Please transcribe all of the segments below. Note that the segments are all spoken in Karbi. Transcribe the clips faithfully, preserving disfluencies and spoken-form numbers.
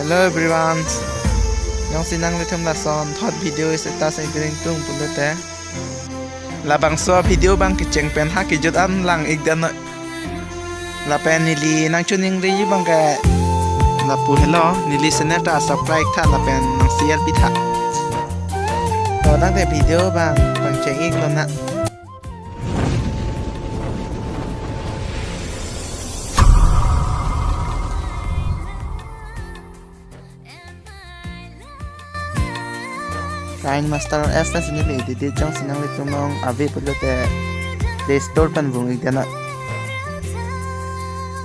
Hello everyone. Jongsi nanglitum lason thot video status ingkring tung pulote, labangso video abang kecheng pen ha kejut an lang ik dan noi. Lapen neli nangchoningri abang ke lapu helo, neli channel ta subscribe tha lapen nang share pitha. To tangte video abang pangcheng ik lonang. KineMaster apps ta si neli edit jongsi nanglitum along ave pulote Play Store pen vung ik dan noi.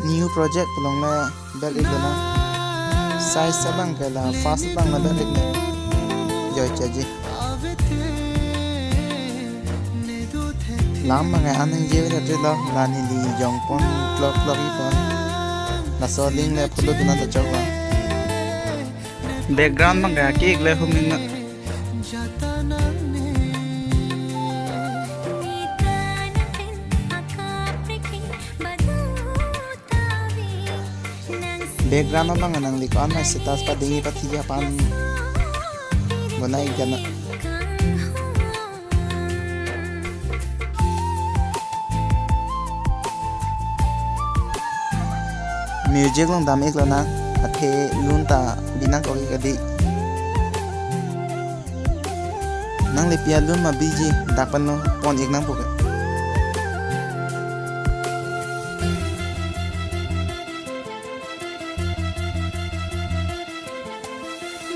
New project pu along le ber ik dan noi. Size abang ke la fast abang le ber ik noi. Joi chaji. Lam abang ke aning je vet lo, la neli jong pon klok klok ik pon. Laso link le follow dun nang ta chok lo. Background abang ke ke-ik le hum ik non. Background abang nangli ko-an ma status padingji pathiji aphan bonai ik dan noi. Music along dam ik lonang, athe lun ta binang kok ik adi. Nangli pi alun ma biji dak pen lo pon ik nang puke.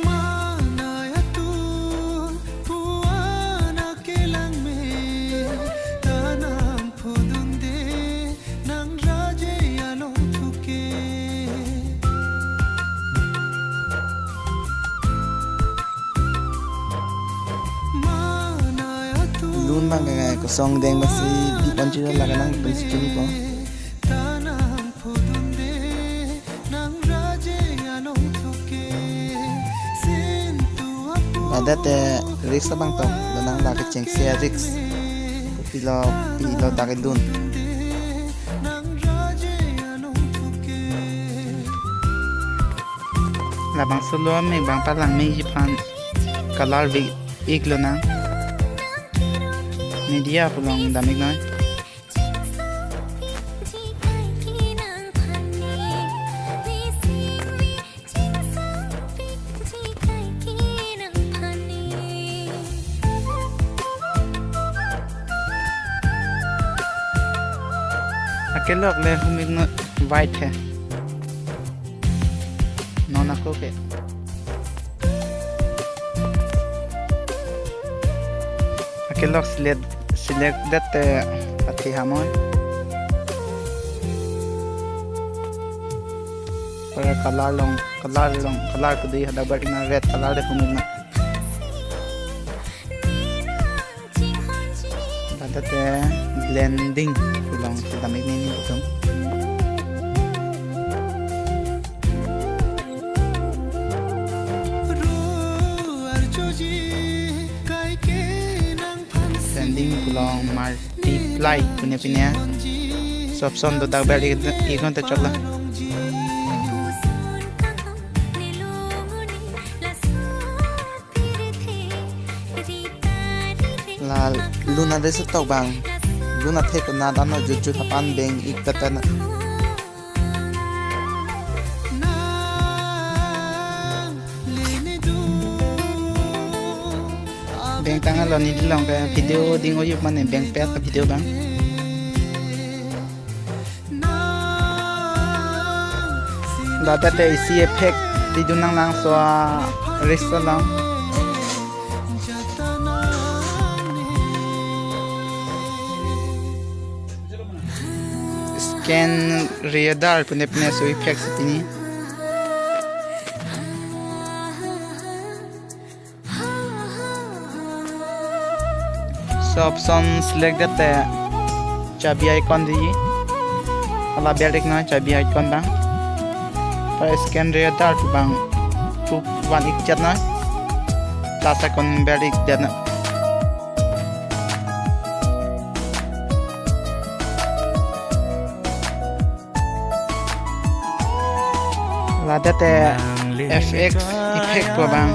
Manaya tu puana kelang me tanam pudunde nang raje along thuke. Manaya tu lun abang ke kosong deng basi di pon chiro laga nangtum si chini po. Tanam pudunde Ladak te risk abang tok lonang, la kechengsi risk. Kopilo pilo dak idun. Labangso lo me bang palang me iphan color vi ik lonang. Media pu along dam ik noi. Akelok le humik no white he. Non ako ke. Akelok select, select det te athi hamoi. Para color along, color along, color kedui hadak bar kena red color de humik na. Ladak te blending pu along si dam ik nini itum. Blending pu along multiply pine pine sob son do dak ber ik, ik non ta choklo. La lun adet si tok bang, lun athek na dan no jut jut hapan beng ik tatan. Beng tang alon neli along ke video ding oyup mane beng pet ke video bang. Ladak te isi effect didun nang langso a risk along. Scan radar pine pine so effect si pini. Sob son select det te chabi icon di. Hala ber ik noi chabi icon bang. Pa scan radar pu bang pu van ik chet noi. Plus icon ber ik det noi. Ladak te F X effect pu abang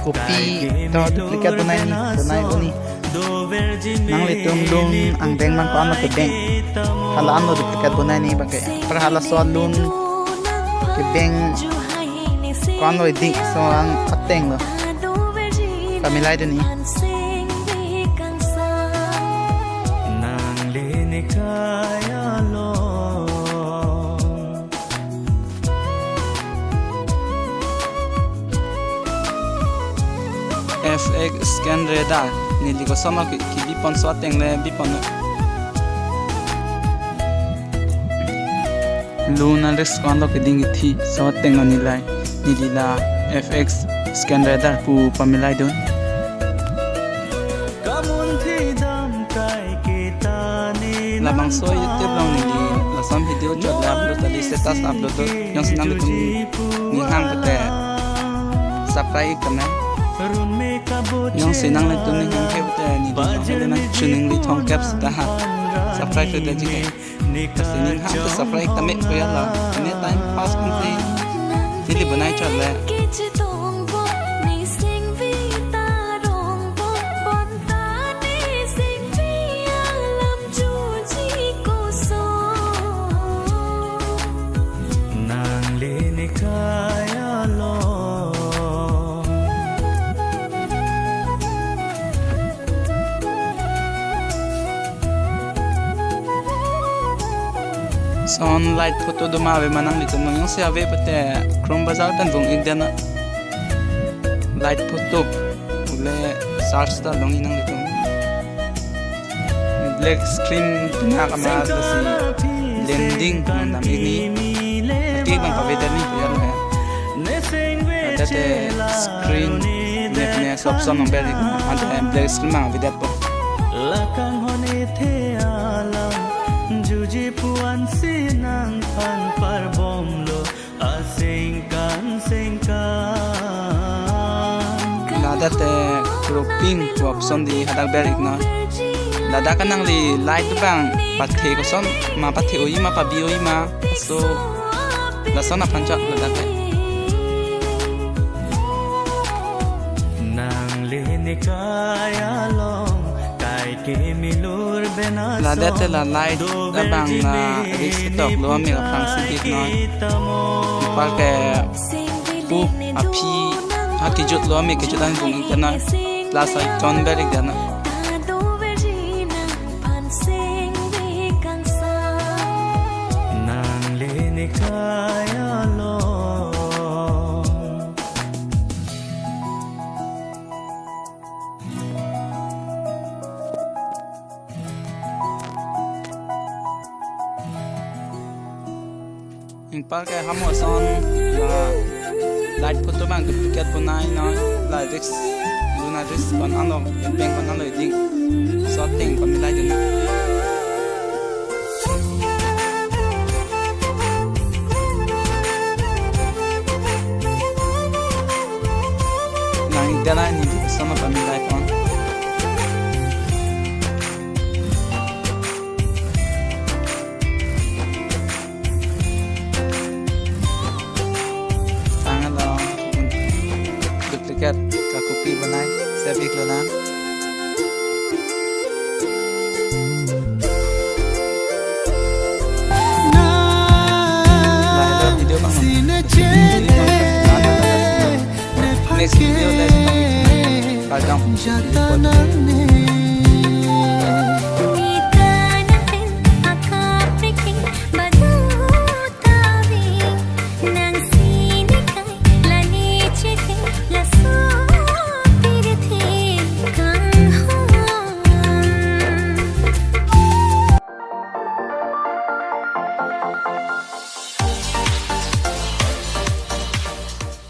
copy to duplicate bonai ni, bonai boni. Nanglitum lun angdeng abang ko-an lo kebeng, hala an lo duplicate bonai ni abang ke. Apar halaso alun kebeng ko-an lo iding, laso an ateng lo. Pamilai dun ni. F X Scan Radar, neli kosonlo ke, kebipon, laso ateng le bipon. Lun a-risk ko-an lo keding ithi, laso ateng lo neli, neli la F X Scan Radar pu pamilai dun. Labangso YouTube along neli lason video chot le upload tali, status upload do. Jongsi nanglitum ning hang pute subscribe tame. Jongsi nanglitum ning hang ke pute neli along le nang chuning li thongkep seta ha subscribe pute jike. Lasi ning hang te subscribe tame koya la. Ane time pass kan te. Neli bonai chot le. Nang le ne kaya lo. Lason light photo do ma ave ma nanglitum, jongsi ave pute Chrome browser pen vung ik dana. Light photo le search ta long-i nanglitum. Black screen tina kama lasi blending nang dam ik ni. Ati bang pave dani koya lo he. Ante screen ne pine laso option nang ber ik, ante black screen nang ave det po. Lakang hone the alam juji puan si nangphan parbom lo. Asengkan sengkan. Ladak te cropping pu option di hadak ber ik non. Ladak ke nangli light abang pathe koson ma, pathe-oi ma, pabi-oi ma, laso lason aphan chot ladak ke. Nang le ne kaya long. Ladak te la light abang la risk tok lo, amik aphrangsi bit non. Anpar ke pu aphi ha kejut lo, amik kejut an vung ik dana. Plus icon ber ik dana. Nang le ne kaya lo. Anpar ke hamo ason la light photo abang duplicate bonai non, la risk, lun a-risk ko-an lo, kebeng ko-an lo iding. Laso ateng pamilai dun. Nang ik dana neli lason pamilai pon. Tanglo, duplicate ka copy bonai, save ik lonang. Lahelo video abang. Next video le. Bye bye.